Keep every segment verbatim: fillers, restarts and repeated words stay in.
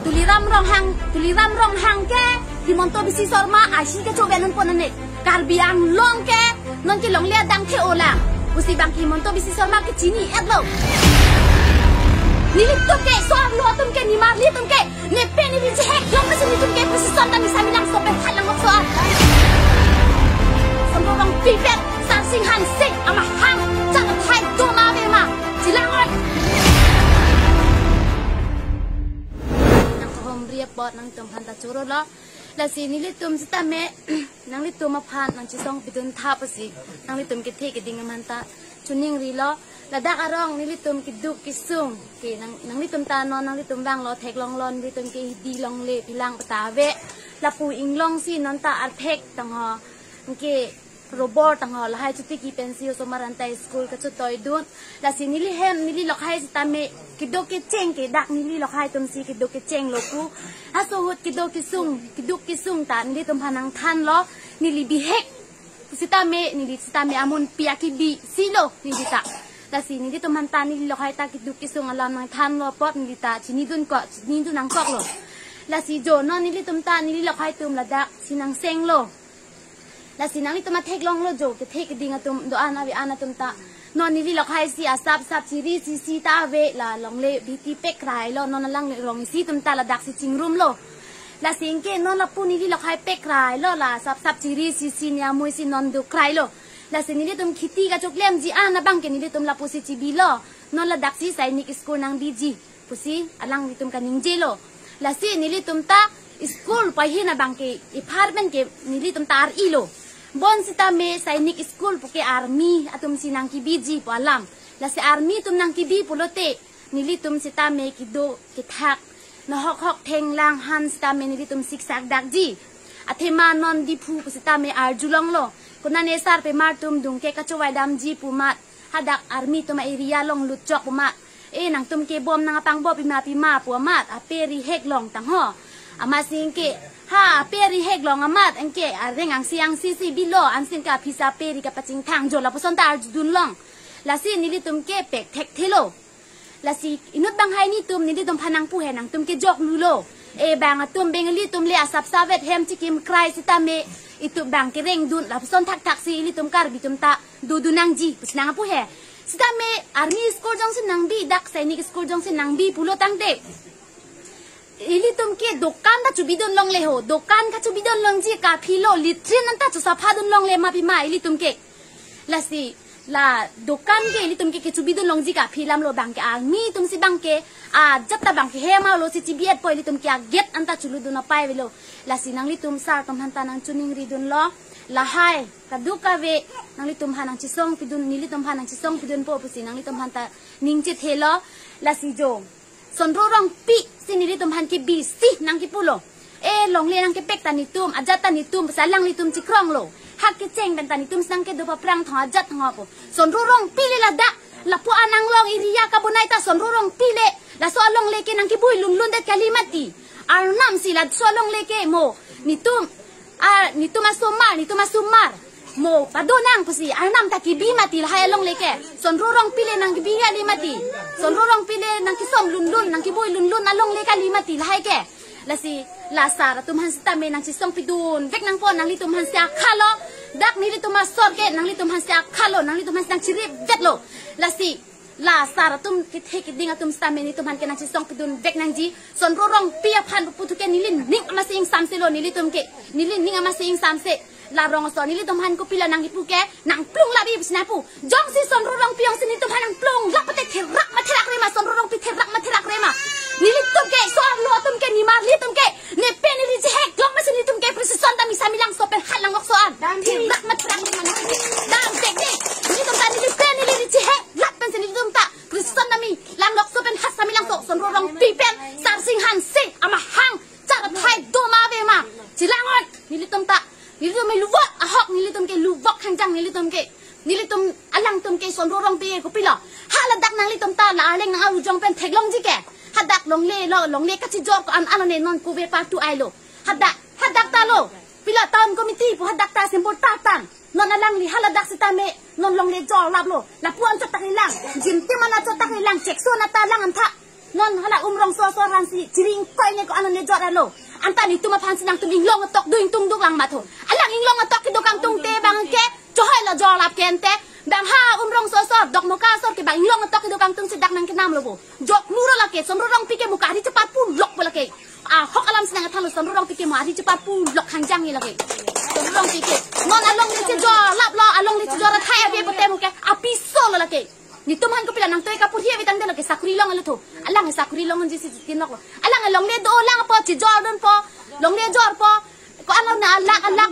Tuliram Ronghang, Tuliram Ronghang ke Himanta Biswa Sarma ahi kechobe non pon ane. Karbi Anglong ke non ke longle adang ke olang. Pusi bang ke Himanta Biswa Sarma ke chini-etlo. Nelitum ke so-arlo atum ke, nimarli atum ke, ne pen neli chehek long ke si nelitum ke precision ta misa milang sope halang ok so-ar. Sonro Rongpi pen Sarsing Hanse amahang chang thai doma ave ma. Chilang oi. Nangkehomri apot nangtum aphan ta chorolo. Lasi nelitum sitame nanglitum aphan nangchesong pidun tha pusi nanglitum kethe keding aphan ta chiningrilo. Ladak arong nelitum keduk kesung ke nang, nanglitum ta non nanglitum vanglo theklonglo, nelitum ke hidi longle pilang pata ave. Lapu inglong si non ta arthek tangho, ke rubber tangho, lahai chotiki pensi osomar anta school kachetoidun. Lasi neli hem, neli lokhai sitame keduk kecheng ke, dak neli lokhai atum si keduk kechenglo pu. Haso ahut keduk kesung, keduk kesung ta nelitum aphan nangthanlo, neli bihek sitame, neli sitame amunpi akibi silo neli ta. Lasi nelitum aphan ta neli lokhai ta keduk kesung alam nangthanlo apot neli ta chinidun ko, chinidun nangkoklo. Lasi jo non nelitum ta neli lokhai atum ladak si nangsenglo. Lasi nanglitum ta theklonglo jo, kethe keding atum do-an ave-an atum ta. Non neli lokhai si asap sap chiri sisi ta ave, la longle bihek pekrai lo, non alang rong isi atum ta ladak si chingrumlo. Lasi anke non lapu neli lokhai pekrai lo, la asap sap chiri sisi ni amui si non dukrai lo. Lasi nelitum kheti kachoklemji an abang ke nelitum lapu si chibilo. Non ladak si Sainik School nangbiji pusi alanglitum kaningjelo. Lasi nelitum ta school pahin abang ke apartment ke nelitum ta ar-ilo. Bon sitame Sainik School pu ke army atum si nangkebiji pu alam. Lasi army atum nangkebi pulote nelitum sitame kedo kethak nohok hok thenglang han sitame nelitum siksak dakji. Athema non Diphu pu sitame arjulonglo. Konane sarpimar atum dungke kachovai damji pu amat, hadak army atum a-area along lutchok pu amat, e nangtum ke bom nangpangbo pima pima pu amat, ape rihek long tangho. Amat si anke, ha, ape rihek long amat anke areng angsi angsi si bilo, ansi anke aphi si ape ri kapachingthang jo lapuson ta arjudunlong. Lasi nelitum ke pek thekthelo. Lasi inut banghai netum nelitum aphan nangpu he, nangtum ke joklulo. E bang atum Bengali atum le asap savet hem chikimkrai sitame itum bang kerengdun lapuson thakthak si ilitum Karbi atum ta dodun nangji pusi nangpu he. Sitame army school jongsi nangbi, dak Sainik School jongsi nangbi pulo tangte ilitum ke dokan ta chobidun longle ho, dokan kachobidun longji kaphilo, latrine anta chosaphadun longle ma pima ilitum ke. Lasi la dokan ke ilitum ke kechobidun longji kaphi lam lo, bang ke army atum si bang ke ajat ta bang ke hem alo si chibi-etpo, ilitum ke agate anta cholutdun apai avelo. Lasi nanglitum sar atum aphan ta nangchiningridunlo, lahai kadokave nanglitum aphan nangchesong pidun, nelitum aphan nangchesong pidunpo pusi nanglitum aphan ta ning chethelo. Lasi jo Sonro Rongpi si nelitum aphan ke bisi nangkipulo. E longle nangkepek ta netum, ajat ta netum, pusi alanglitum chikronglo. Hak kecheng pen ta netum si nangkedo paphrang thong ajat thong apo. Sonro Rongpi le ladak, lapu anang long area kabonai ta Sonro Rongpi le. Laso alongle ke nangkebui lunlundet kali mati. Arnam si laso alongle ke mo netum, a, netum asomar, netum asomar mo padonang pusi arnam ta kebi mati lahai alongle ke. Sonro Rongpi le nangkebi kali mati. Sonro Rongpi le nangkesom lunlun, nangkebui lunlun alongle kali mati lahai ke. Lasi la sar atum aphan sitame nangchesong pidunvek nangpo, nanglitum aphan si akhalo. Dak nelitum asor ke nanglitum aphan si akhalo, nanglitum aphan si nangchiripdetlo. Lasi la sar atum kethe keding atum sitame netum aphan ke nangchesong pidunvek nangji. Sonro Rongpi aphan puthot ke neli ning amatsi ingsamselo nelitum ke. Neli ning amatsi ingsamse. La rong aso nelitum aphan kopilo nangkipu ke, nangplung labi pusi nangpu. Jongsi Sonro Rongpi jongsi netum aphan nangplung lap pute therak ma therak re ma, Sonro Rongpi therak ma therak re ma. Nelitum ke so-arlo atum ke, nimarli atum ke, ne pen neli chehek long ma si netum ke precision ta misa milang sopen halang ok so-an. Dam therak ma therak re ma. Dam thekde. Netum ta neli pen neli chehek lap pensi netum ta precision ta milang ok sopen hat sa milang so. Sonro Rongpi pen Sarsing Hanse amahang char thai doma ave ma. Chilang oi. Nelitum ta, nelitum ke luvok ahok, nelitum ke luvok hangjang, nelitum ke, nelitum alangtum ke Sonro Rongpi ke kopilo. Haladak nanglitum ta la arleng nang arujong pen theklongji ke. Hadak longle lo, longle kachijor ko-an alone non kove partu ailo. Hadak, hadak ta lo. Pilo town committee pu hadak ta symbol ta tang. Non alangli haladak sitame non longle jor laplo. Lapu-an chot ta kelang. Jim tim an chot ta kelang. Chekso na ta lang antha. Non hala Umrongso asor aphansi chiring koi ne ko-an ne jor alo. Anta netum aphansi nangtum inglong atok do ingtung duk lang matho. Alang inglong atok kedo kangtung te bang ke chohoi lo jor lap kente. Bang ha Umrongso asor, Dokmoka asor ke bang inglong atok kedo kangtungsi dak nangkenam lo bo. Jok nuro lake, Somru Rongpi ke mo ke ari cheparpu lok bo lake. Ahok alamsi nangkethan lo, Somru Rongpi ke mo ari cheparpu lok hangjang ni lake. Somru Rongpi ke. Non alongle chejor lap lo, alongle chejor athai ave pote mo ke apiso lo lake. Netum aphan kopilo nangtoi kapurhi ave tangte lake sakuri long alo tho. Alang sakuri longjisi tin lok lo. Alang longle do lang po, chejor dunpo. Longle jorpo. Ko-an lo na alak alak.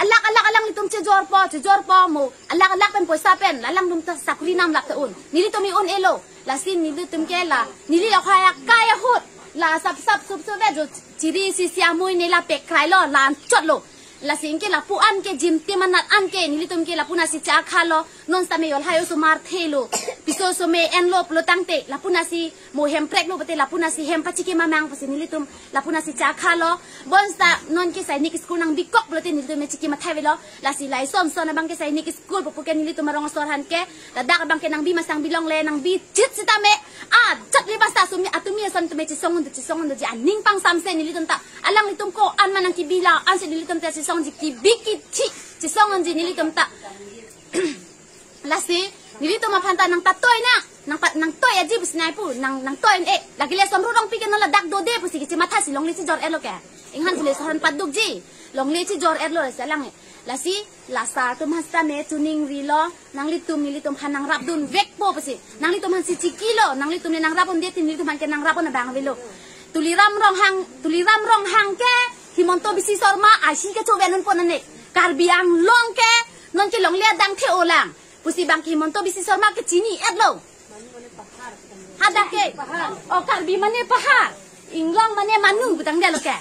Alak alak alanglitum chejorpo, chejorpo mo. Alak alak pen poisa pen, alangtum ta sakuri nam lap ta un. Nelitum i un-elo. Lasi nelitum ke la, neli la khaya kaya ahut. La sap sap sup sup ve jo chiri si si amui ne la pekrai lo, la anchot lo. Lasi anke lapu an ke jim tim anat an ke, nelitum ke lapu nasi cha kha lo. Non sitame yol hai osomar thelo. Piso osome enlo pulo tangte, lapu nasi mo hem prek lo pute, lapu nasi hem pachiki mamang pusi nelitum lapu nasi cha kha lo. Bonta non ke Sainik School nangbikok pulote nelitum chiki mathai avelo. Lasi lai som son abang ke Sainik School pupu ke nelitum arong asor aphan ke. Ladak abang ke nangbi masang bilongle, nangbi chit sitame. Ah, chot le basta sumi atumi ason tumi chisong undo chisong undo ji aning pangsamse nelitum ta. Alanglitum ko-an ma nangkibi la, ansi nelitum ta chisong ji kibi kithi. Chisong unji nelitum ta. Lasi, nelitum aphan ta nangtatoi na, nangta, nangtoi aji pusi nai pu, nang, nangtoi e, lake le Somru Rongpi ke non ladak dode pusi kichi mathasi longle chejor etlo ke. Inghan pule sohan paduk ji, longle chejor etlo lasi alang e. Lasi, la sar atum aphan sitame chiningrilo, nanglitum, nelitum aphan nangrapdun vekpo pusi, nanglitum aphansi chikilo, nanglitum ne nangrap unde tin nelitum aphan ke nangrap un abang avelo. Tuliram Ronghang, Tuliram Ronghang ke, Himanta Biswa Sarma ahi kechoven unpo nane. Karbi Anglong ke, non ke longle adang the-olang. Pusi bang ke Himanta Biswa Sarma ke chini etlo. Hadak ke. O Karbi mane pahar. Inglong mane manu pu tangte lo ke.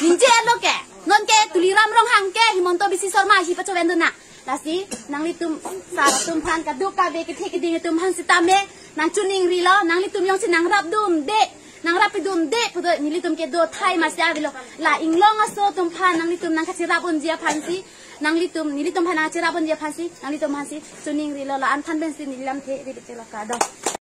Ningje etlo ke. Non ke Tuliram Ronghang ke Himanta Biswa Sarma ahi pachoven dun na. Lasi nanglitum sar atum aphan kaduk kave kethe keding atum aphan sitame nangchiningrilo, nanglitum jongsi nangrapdunde. Nangrapdunde pudo nelitum ke do thai masi avelo. La inglong aso atum aphan nanglitum nangkachirap unji aphansi. Nanglitum, nelitum aphan nangchirap unji aphansi, nanglitum aphansi chiningrilo, la-an than pensi neli lamthe ri bete lo, kardom.